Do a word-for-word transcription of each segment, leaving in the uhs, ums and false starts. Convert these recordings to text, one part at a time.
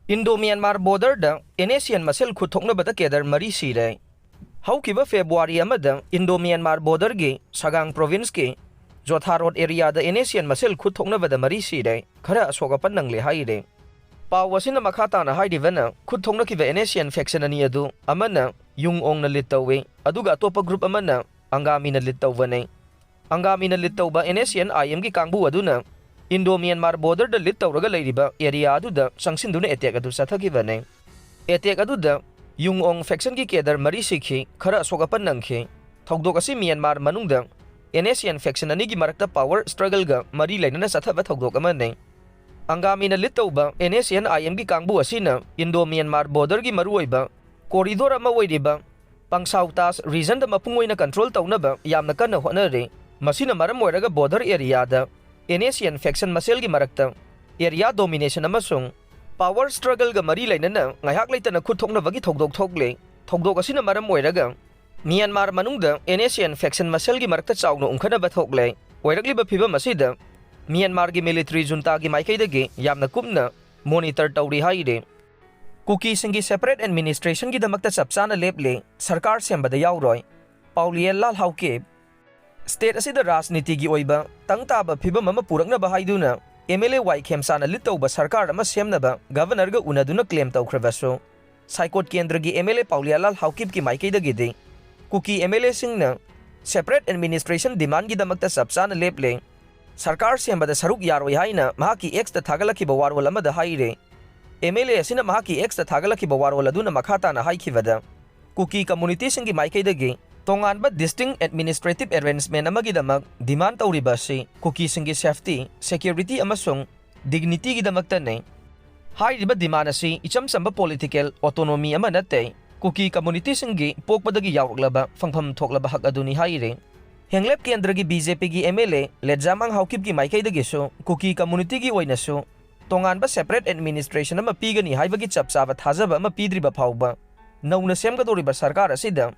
Indo Myanmar ꯕꯣꯔꯗꯔꯗ N S N ꯃꯁꯦꯜ ꯈꯨꯠ ꯊꯣꯛꯅꯕꯗ ꯀꯦꯗꯔ ꯃꯔꯤ ꯁꯤꯔꯦ꯫ ꯍꯧꯈꯤꯕ ꯐꯦꯕ꯭ꯔꯨꯋꯥꯔꯤ ꯑꯃꯗ ꯏꯟꯗꯣ ꯃ꯭ꯌꯥꯟꯃꯥꯔ ꯕꯣꯔꯗꯔꯒꯤ ꯁꯒꯥꯡ ꯄ꯭ꯔꯣꯚꯤꯟꯁꯀꯤ ꯖꯣꯊꯥ ꯔꯣꯗ ꯑꯦꯔꯤꯌꯥꯗ ꯑꯦꯟ ꯑꯦꯁ ꯑꯦꯟ ꯃꯁꯦꯜ ꯈꯨꯠ ꯊꯣꯛꯅꯕꯗ ꯃꯔꯤ ꯁꯤꯔꯦ, ꯈꯔ ꯑꯁꯣꯛ ꯑꯄꯟ ꯅꯪꯂꯦ ꯍꯥꯏꯔꯦ꯫ ꯄꯥꯎ ꯑꯁꯤꯅ ꯃꯈꯥ ꯇꯥꯅ ꯍꯥꯏꯔꯤꯕꯅ, ꯈꯨꯠ ꯊꯣꯛꯅꯈꯤꯕ ꯑꯦꯟ ꯑꯦꯁ ꯑꯦꯟ ꯐꯦꯛꯁꯟ ꯑꯅꯤ ꯑꯗꯨ ꯑꯃꯅ ꯌꯨꯡ ꯑꯣꯡꯅ ꯂꯤꯗ ꯇꯧꯏ, ꯑꯗꯨꯒ ꯑꯇꯣꯞꯄ ꯒ꯭ꯔꯨꯞ ꯑꯃꯅ ꯑꯪꯒꯥꯃꯤꯅ ꯂꯤꯗ ꯇꯧꯕꯅꯤ꯫ ꯑꯪꯒꯥꯃꯤꯅ ꯂꯤꯗ ꯇꯧꯕ ꯑꯦꯟ ꯑꯦꯁ ꯑꯦꯟ ꯑꯥꯏ ꯑꯦꯝꯒꯤ ꯀꯥꯡꯕꯨ ꯑꯗꯨꯅ ꯏꯟꯗꯣ ꯃ꯭ꯌꯥꯟꯃꯥꯔ ꯕꯣꯔꯗꯔꯗ ꯂꯤꯗ ꯇꯧꯔꯒ ꯂꯩꯔꯤꯕ ꯑꯦꯔꯤꯌꯥ ꯑꯗꯨꯗ ꯆꯪꯁꯤꯟꯗꯨꯅ ꯑꯦꯇꯦꯛ ꯑꯗꯨ ꯆꯠꯊꯈꯤꯕꯅꯤ꯫ ꯑꯦꯇꯦꯛ ꯑꯗꯨꯗ ꯌꯨꯡ ꯑꯣꯡ ꯐꯦꯛꯁꯟꯒꯤ ꯀꯦꯗꯔ ꯃꯔꯤ ꯁꯤꯈꯤ, ꯈꯔ ꯑꯁꯣꯛ ꯑꯄꯟ ꯅꯪꯈꯤ꯫ ꯊꯧꯗꯣꯛ ꯑꯁꯤ ꯃ꯭ꯌꯥꯟꯃꯥꯔ ꯃꯅꯨꯡꯗ ꯑꯦꯟ ꯑꯦꯁ ꯑꯦꯟ ꯐꯦꯛꯁꯟ ꯑꯅꯤꯒꯤ ꯃꯔꯛꯇ ꯄꯥꯋꯔ ꯁ꯭ꯇ꯭ꯔꯒꯜꯒ ꯃꯔꯤ ꯂꯩꯅꯅ ꯆꯠꯊꯕ ꯊꯧꯗꯣꯛ ꯑꯃꯅꯤ꯫ ꯑꯪꯒꯥꯃꯤꯅ ꯂꯤꯗ ꯇꯧꯕ ꯑꯦꯟ ꯑꯦꯁ ꯑꯦꯟ ꯑꯥꯏ ꯑꯦꯝꯒꯤ ꯀꯥꯡꯕꯨ ꯑꯁꯤꯅ ꯏꯟꯗꯣ ꯃ꯭ꯌꯥꯟꯃꯥꯔ ꯕꯣꯔꯗꯔꯒꯤ ꯃꯔꯨꯑꯣꯏꯕ ꯀꯣꯔꯤꯗꯣꯔ ꯑꯃ ꯑꯣꯏꯔꯤꯕ ꯄꯪꯁꯥꯎ ꯇꯥꯁ ꯔꯤꯖꯟꯗ ꯃꯄꯨꯡ ꯑꯣꯏꯅ ꯀꯟꯇ꯭ꯔꯣꯜ ꯇꯧꯅꯕ ꯌꯥꯝꯅ ꯀꯟꯅ ꯍꯣꯠꯅꯔꯤ꯫ ꯃꯁꯤꯅ ꯃꯔꯝ ꯑꯣꯏꯔꯒ ꯕꯣꯔꯗꯔ ꯑꯦꯔꯤꯌꯥꯗ ꯑꯦꯟ ꯑꯦꯁ ꯑꯦꯟ ꯐꯦꯛꯁꯟ ꯃꯁꯦꯜꯒꯤ ꯃꯔꯛꯇ ꯑꯦꯔꯤꯌꯥ ꯗꯣꯃꯤꯅꯦꯁꯟ ꯑꯃꯁꯨꯡ ꯄꯥꯋꯔ ꯁ꯭ꯇ꯭ꯔꯒꯜꯒ ꯃꯔꯤ ꯂꯩꯅꯅ ꯉꯥꯏꯍꯥꯛ ꯂꯩꯇꯅ ꯈꯨꯠ ꯊꯣꯛꯅꯕꯒꯤ ꯊꯧꯗꯣꯛ ꯊꯣꯛꯂꯦ꯫ ꯊꯧꯗꯣꯛ ꯑꯁꯤꯅ ꯃꯔꯝ ꯑꯣꯏꯔꯒ ꯃ꯭ꯌꯥꯟꯃꯥꯔ ꯃꯅꯨꯡꯗ ꯑꯦꯟ ꯑꯦꯁ ꯑꯦꯟ ꯐꯦꯛꯁꯟ ꯃꯁꯦꯜꯒꯤ ꯃꯔꯛꯇ ꯆꯥꯎꯅ ꯎꯪꯈꯠꯅꯕ ꯊꯣꯛꯂꯦ꯫ ꯑꯣꯏꯔꯛꯂꯤꯕ ꯐꯤꯚꯝ ꯑꯁꯤꯗ ꯃ꯭ꯌꯥꯟꯃꯥꯔꯒꯤ ꯃꯤꯂꯤꯇꯔꯤ ꯖꯨꯟꯇꯥꯒꯤ ꯃꯥꯏꯀꯩꯗꯒꯤ ꯌꯥꯝꯅ ꯀꯨꯞꯅ ꯃꯣꯅꯤꯇꯔ ꯇꯧꯔꯤ ꯍꯥꯏꯔꯤ꯫ ꯀꯨꯀꯤꯁꯤꯡꯒꯤ ꯁꯦꯄꯔꯦꯠ ꯑꯦꯗꯃꯤꯅꯤꯁꯇ꯭ꯔꯦꯁꯟꯒꯤꯗꯃꯛꯇ ꯆꯞ ꯆꯥꯅ ꯂꯦꯞꯂꯦ, ꯁꯔꯀꯥꯔ ꯁꯦꯝꯕꯗ ꯌꯥꯎꯔꯣꯏ꯫ ꯄꯥꯎꯂꯤꯌꯦꯜ ꯂꯥꯜ ꯍꯥꯎꯀꯤꯞ꯫ ꯁ꯭ꯇꯦꯠ ꯑꯁꯤꯗ ꯔꯥꯖꯅꯤꯇꯤꯒꯤ ꯑꯣꯏꯕ ꯇꯪ ꯇꯥꯕ ꯐꯤꯚꯝ ꯑꯃ ꯄꯨꯔꯛꯅꯕ ꯍꯥꯏꯗꯨꯅ ꯑꯦꯝ ꯑꯦꯜ ꯑꯦ ꯋꯥꯏ ꯈꯦꯝꯆꯥꯅ ꯂꯤꯗ ꯇꯧꯕ ꯁꯔꯀꯥꯔ ꯑꯃ ꯁꯦꯝꯅꯕ ꯒꯚꯔꯅꯔꯒ ꯎꯅꯗꯨꯅ ꯀ꯭ꯂꯦꯝ ꯇꯧꯈ꯭ꯔꯕꯁꯨ, ꯁꯥꯏꯀꯣꯠ ꯀꯦꯟꯗ꯭ꯔꯒꯤ ꯑꯦꯝ ꯑꯦꯜ ꯑꯦ ꯄꯥꯎꯂꯤꯌꯥꯂꯥꯜ ꯍꯥꯎꯀꯤꯞꯀꯤ ꯃꯥꯏꯀꯩꯗꯒꯤꯗꯤ ꯀꯨꯀꯤ ꯑꯦꯝ ꯑꯦꯜ ꯑꯦꯁꯤꯡꯅ ꯁꯦꯄꯔꯦꯠ ꯑꯦꯗꯃꯤꯅꯤꯁꯇ꯭ꯔꯦꯁꯟ ꯗꯤꯃꯥꯟꯒꯤꯗꯃꯛꯇ ꯆꯞ ꯆꯥꯅ ꯂꯦꯞꯂꯦ꯫ ꯁꯔꯀꯥꯔ ꯁꯦꯝꯕꯗ ꯁꯔꯨꯛ ꯌꯥꯔꯣꯏ ꯍꯥꯏꯅ ꯃꯍꯥꯛꯀꯤ ꯑꯦꯛꯁꯇ ꯊꯥꯒꯠꯂꯛꯈꯤꯕ ꯋꯥꯔꯣꯜ ꯑꯃꯗ ꯍꯥꯏꯔꯦ꯫ ꯑꯦꯝ ꯑꯦꯜ ꯑꯦ ꯑꯁꯤꯅ ꯃꯍꯥꯛꯀꯤ ꯑꯦꯛꯁꯇ ꯊꯥꯒꯠꯂꯛꯈꯤꯕ ꯋꯥꯔꯣꯜ ꯑꯗꯨꯅ ꯃꯈꯥ ꯇꯥꯅ ꯍꯥꯏꯈꯤꯕꯗ, ꯀꯨꯀꯤ ꯀꯝꯃꯨꯅꯤꯇꯤꯁꯤꯡꯒꯤ ꯃꯥꯏꯀꯩꯗꯒꯤ ꯇꯣꯉꯥꯟꯕ ꯗꯤꯁꯇꯤꯡ ꯑꯦꯗꯃꯤꯅꯤꯁꯇ꯭ꯔꯦꯇꯤꯚ ꯑꯦꯔꯦꯟꯖꯃꯦꯟ ꯑꯃꯒꯤꯗꯃꯛ ꯗꯤꯃꯥꯟ ꯇꯧꯔꯤꯕ ꯑꯁꯤ ꯀꯨꯀꯤꯁꯤꯡꯒꯤ ꯁꯦꯐꯇꯤ, ꯁꯦꯀ꯭ꯌꯨꯔꯤꯇꯤ ꯑꯃꯁꯨꯡ ꯗꯤꯒꯅꯤꯇꯤꯒꯤꯗꯃꯛꯇꯅꯤ꯫ ꯍꯥꯏꯔꯤꯕ ꯗꯤꯃꯥꯟ ꯑꯁꯤ ꯏꯆꯝ ꯆꯝꯕ ꯄꯣꯂꯤꯇꯤꯀꯦꯜ ꯑꯣꯇꯣꯅꯣꯃꯤ ꯑꯃ ꯅꯠꯇꯦ, ꯀꯨꯀꯤ ꯀꯝꯃꯨꯅꯤꯇꯤꯁꯤꯡꯒꯤ ꯄꯣꯛꯄꯗꯒꯤ ꯌꯥꯎꯔꯛꯂꯕ ꯐꯪꯐꯝ ꯊꯣꯛꯂꯕ ꯍꯛ ꯑꯗꯨꯅꯤ ꯍꯥꯏꯔꯤ꯫ ꯍꯦꯡꯂꯦꯞ ꯀꯦꯟꯗ꯭ꯔꯒꯤ ꯕꯤ ꯖꯦ ꯄꯤꯒꯤ ꯑꯦꯝ ꯑꯦꯜ ꯑꯦ ꯂꯦꯠꯖꯥꯃꯥꯡ ꯍꯥꯎꯀꯤꯞꯀꯤ ꯃꯥꯏꯀꯩꯗꯒꯤꯁꯨ ꯀꯨꯀꯤ ꯀꯝꯃꯨꯅꯤꯇꯤꯒꯤ ꯑꯣꯏꯅꯁꯨ ꯇꯣꯉꯥꯟꯕ ꯁꯦꯄꯔꯦꯠ ꯑꯦꯗꯃꯤꯅꯤꯁꯇ꯭ꯔꯦꯁꯟ ꯑꯃ ꯄꯤꯒꯅꯤ ꯍꯥꯏꯕꯒꯤ ꯆꯞ ꯆꯥꯕ ꯊꯥꯖꯕ ꯑꯃ ꯄꯤꯗ꯭ꯔꯤꯕ ꯐꯥꯎꯕ ꯅꯧꯅ ꯁꯦꯝꯒꯗꯧꯔꯤꯕ ꯁꯔꯀꯥꯔ ꯑꯁꯤꯗ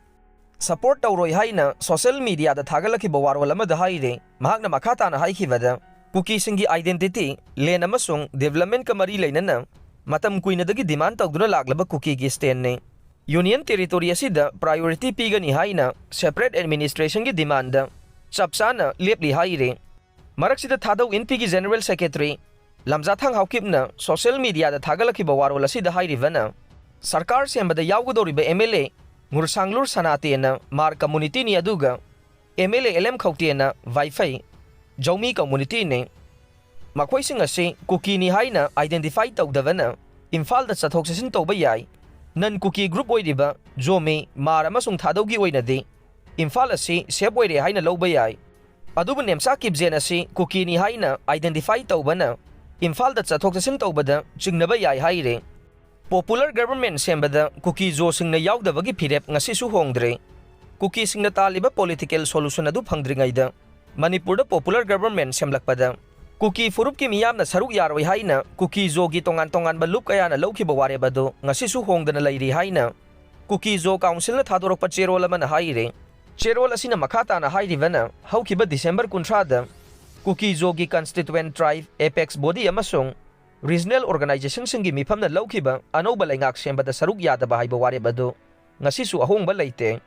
ꯁꯄꯣꯔꯠ ꯇꯧꯔꯣꯏ ꯍꯥꯏꯅ ꯁꯣꯁꯤꯌꯦꯜ ꯃꯤꯗꯤꯌꯥꯗ ꯊꯥꯒꯠꯂꯛꯈꯤꯕ ꯋꯥꯔꯣꯜ ꯑꯃꯗ ꯍꯥꯏꯔꯤ꯫ ꯃꯍꯥꯛꯅ ꯃꯈꯥ ꯇꯥꯅ ꯍꯥꯏꯈꯤꯕꯗ, ꯀꯨꯀꯤꯁꯤꯡꯒꯤ ꯑꯥꯏꯗꯦꯟꯇꯤꯇꯤ, ꯂꯦꯟ ꯑꯃꯁꯨꯡ ꯗꯤꯕꯦꯂꯞꯃꯦꯟꯠꯀ ꯃꯔꯤ ꯂꯩꯅꯅ ꯃꯇꯝ ꯀꯨꯏꯅꯗꯒꯤ demand ꯇꯧꯗꯨꯅ ꯂꯥꯛꯂꯕ ꯀꯨꯀꯤꯒꯤ standꯅꯤ꯫ Union territory ꯑꯁꯤꯗ priority ꯄꯤꯒꯅꯤ ꯍꯥꯏꯅ separate administrationꯒꯤ demandꯗ ꯆꯞ ꯆꯥꯅ ꯂꯦꯞꯂꯤ ꯍꯥꯏꯔꯤ꯫ ꯃꯔꯛꯁꯤꯗ ꯊꯥꯗꯧ ꯏꯟꯄꯤꯒꯤ general secretary ꯂꯝꯖꯥꯊꯥꯡ ꯍꯥꯎꯀꯤꯞꯅ social mediaꯗ ꯊꯥꯒꯠꯂꯛꯈꯤꯕ ꯋꯥꯔꯣꯜ ꯑꯁꯤꯗ ꯍꯥꯏꯔꯤꯕꯅ, ꯁꯔꯀꯥꯔ ꯁꯦꯝꯕꯗ ꯌꯥꯎꯒꯗꯧꯔꯤꯕ MLA ꯉꯨꯔꯁꯥꯡꯂꯨꯔ ꯁꯅꯥꯇꯦꯟꯅ ꯃꯥꯔ communityꯅꯤ, ꯑꯗꯨꯒ MLA ꯑꯦꯜ ꯑꯦꯝ ꯈꯧꯇꯦꯟꯅ ꯋꯥꯏꯐꯩ ꯖꯧꯃꯤ communityꯅꯤ꯫ ꯃꯈꯣꯏꯁꯤꯡ ꯑꯁꯤ ꯀꯨꯀꯤꯅꯤ ꯍꯥꯏꯅ identify ꯇꯧꯗꯕꯅ ꯏꯝꯐꯥꯜꯗ ꯆꯠꯊꯣꯛ ꯆꯠꯁꯤꯟ ꯇꯧꯕ ꯌꯥꯏ꯫ Non ꯀꯨꯀꯤ group ꯑꯣꯏꯔꯤꯕ ꯖꯣꯃꯤ, ꯃꯥꯔ ꯑꯃꯁꯨꯡ ꯊꯥꯗꯧꯒꯤ ꯑꯣꯏꯅꯗꯤ ꯏꯝꯐꯥꯜ ꯑꯁꯤ safe ꯑꯣꯏꯔꯦ ꯍꯥꯏꯅ ꯂꯧꯕ ꯌꯥꯏ꯫ ꯑꯗꯨꯕꯨ ꯅꯦꯝꯆꯥ ꯀꯤꯞꯖꯦꯟ ꯑꯁꯤ ꯀꯨꯀꯤꯅꯤ ꯍꯥꯏꯅ identify ꯇꯧꯕꯅ ꯏꯝꯐꯥꯜꯗ ꯆꯠꯊꯣꯛ ꯆꯠꯁꯤꯟ ꯇꯧꯕꯗ ꯆꯤꯡꯅꯕ ꯌꯥꯏ ꯍꯥꯏꯔꯤ꯫ Popular government ꯁꯦꯝꯕꯗ ꯀꯨꯀꯤ ꯖꯣꯁꯤꯡꯅ ꯌꯥꯎꯗꯕꯒꯤ ꯐꯤꯔꯦꯞ ꯉꯁꯤꯁꯨ ꯍꯣꯡꯗ꯭ꯔꯤ꯫ ꯀꯨꯀꯤꯁꯤꯡꯅ ꯇꯥꯜꯂꯤꯕ political solution ꯑꯗꯨ ꯐꯪꯗ꯭ꯔꯤꯉꯩꯗ ꯃꯅꯤꯄꯨꯔꯗ popular government ꯁꯦꯝꯂꯛꯄꯗ ꯀꯨꯀꯤ ꯐꯨꯔꯨꯞꯀꯤ ꯃꯤꯌꯥꯝꯅ ꯁꯔꯨꯛ ꯌꯥꯔꯣꯏ ꯍꯥꯏꯅ ꯀꯨꯀꯤ ꯖꯣꯒꯤ ꯇꯣꯉꯥꯟ ꯇꯣꯉꯥꯟꯕ ꯂꯨꯞ ꯀꯌꯥꯅ ꯂꯧꯈꯤꯕ ꯋꯥꯔꯦꯞ ꯑꯗꯨ ꯉꯁꯤꯁꯨ ꯍꯣꯡꯗꯅ ꯂꯩꯔꯤ ꯍꯥꯏꯅ ꯀꯨꯀꯤ ꯖꯣ councilꯅ ꯊꯥꯗꯣꯔꯛꯄ ꯆꯦꯔꯣꯜ ꯑꯃꯅ ꯍꯥꯏꯔꯤ꯫ ꯆꯦꯔꯣꯜ ꯑꯁꯤꯅ ꯃꯈꯥ ꯇꯥꯅ ꯍꯥꯏꯔꯤꯕꯅ, ꯍꯧꯈꯤꯕ December ꯀꯨꯟꯊ꯭ꯔꯥꯗ ꯀꯨꯀꯤ ꯖꯣꯒꯤ constituent tribe, apex body ꯑꯃꯁꯨꯡ regional organizationꯁꯤꯡꯒꯤ ꯃꯤꯐꯝꯅ ꯂꯧꯈꯤꯕ ꯑꯅꯧꯕ ꯂꯩꯉꯥꯛ ꯁꯦꯝꯕꯗ ꯁꯔꯨꯛ ꯌꯥꯗꯕ ꯍꯥꯏꯕ ꯋꯥꯔꯦꯞ ꯑꯗꯨ ꯉꯁꯤꯁꯨ ꯑꯍꯣꯡꯕ ꯂꯩꯇꯦ꯫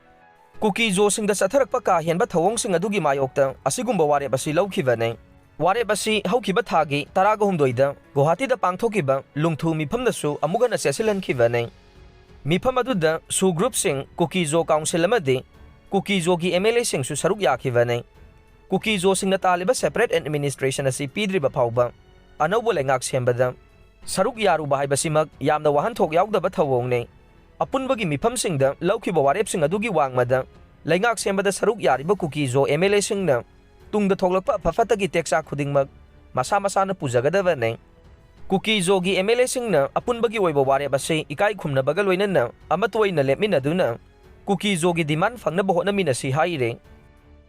ꯀꯨꯀꯤ ꯖꯣꯁꯤꯡꯗ ꯆꯠꯊꯔꯛꯄ ꯀꯥ ꯍꯦꯟꯕ ꯊꯧꯑꯣꯡꯁꯤꯡ ꯑꯗꯨꯒꯤ ꯃꯥꯌꯣꯛꯇ ꯑꯁꯤꯒꯨꯝꯕ ꯋꯥꯔꯦꯞ ꯑꯁꯤ ꯂꯧꯈꯤꯕꯅꯤ꯫ ꯋꯥꯔꯦꯞ ꯑꯁꯤ ꯍꯧꯈꯤꯕ ꯊꯥꯒꯤ ꯇꯔꯥꯒ ꯍꯨꯝꯗꯣꯏꯗ ꯒꯨꯋꯥꯍꯥꯇꯤꯗ ꯄꯥꯡꯊꯣꯛꯈꯤꯕ ꯂꯨꯡꯊꯨ ꯃꯤꯐꯝꯗꯁꯨ ꯑꯃꯨꯛ ꯍꯟꯅ ꯆꯦꯠꯁꯤꯜꯍꯟꯈꯤꯕꯅꯤ꯫ ꯃꯤꯐꯝ ꯑꯗꯨꯗ ꯁꯨ group ꯁꯤꯡ, ꯀꯨꯀꯤ ꯖꯣ council ꯑꯃꯗꯤ ꯀꯨꯀꯤ ꯖꯣꯒꯤ MLA ꯁꯤꯡꯁꯨ ꯁꯔꯨꯛ ꯌꯥꯈꯤꯕꯅꯤ꯫ ꯀꯨꯀꯤ ꯖꯣꯁꯤꯡꯅ ꯇꯥꯜꯂꯤꯕ separate administration ꯑꯁꯤ ꯄꯤꯗ꯭ꯔꯤꯕ ꯐꯥꯎꯕ ꯑꯅꯧꯕ ꯂꯩꯉꯥꯛ ꯁꯦꯝꯕꯗ ꯁꯔꯨꯛ ꯌꯥꯔꯨꯕ ꯍꯥꯏꯕꯁꯤꯃꯛ ꯌꯥꯝꯅ ꯋꯥꯍꯟꯊꯣꯛ ꯌꯥꯎꯗꯕ ꯊꯧꯑꯣꯡꯅꯤ꯫ ꯑꯄꯨꯟꯕꯒꯤ ꯃꯤꯐꯝꯁꯤꯡꯗ ꯂꯧꯈꯤꯕ ꯋꯥꯔꯦꯞꯁꯤꯡ ꯑꯗꯨꯒꯤ ꯋꯥꯡꯃꯗ ꯂꯩꯉꯥꯛ ꯁꯦꯝꯕꯗ ꯁꯔꯨꯛ ꯌꯥꯔꯤꯕ ꯀꯨꯀꯤ ꯖꯣ MLA ꯁꯤꯡꯅ ꯇꯨꯡꯗ ꯊꯣꯛꯂꯛꯄ ꯑꯐ ꯐꯠꯇꯒꯤ ꯇꯦꯛꯆꯥꯛ ꯈꯨꯗꯤꯡꯃꯛ ꯃꯁꯥ ꯃꯁꯥꯅ ꯄꯨꯖꯒꯗꯕꯅꯤ꯫ ꯀꯨꯀꯤ ꯖꯣꯒꯤ MLA ꯁꯤꯡꯅ ꯑꯄꯨꯟꯕꯒꯤ ꯑꯣꯏꯕ ꯋꯥꯔꯦꯞ ꯑꯁꯤ ꯏꯀꯥꯏ ꯈꯨꯝꯅꯕꯒ ꯂꯣꯏꯅꯅ ꯑꯃꯠꯇ ꯑꯣꯏꯅ ꯂꯦꯞꯃꯤꯟꯅꯗꯨꯅ ꯀꯨꯀꯤ ꯖꯣꯒꯤ demand ꯐꯪꯅꯕ ꯍꯣꯠꯅꯃꯤꯟꯅꯁꯤ ꯍꯥꯏꯔꯦ꯫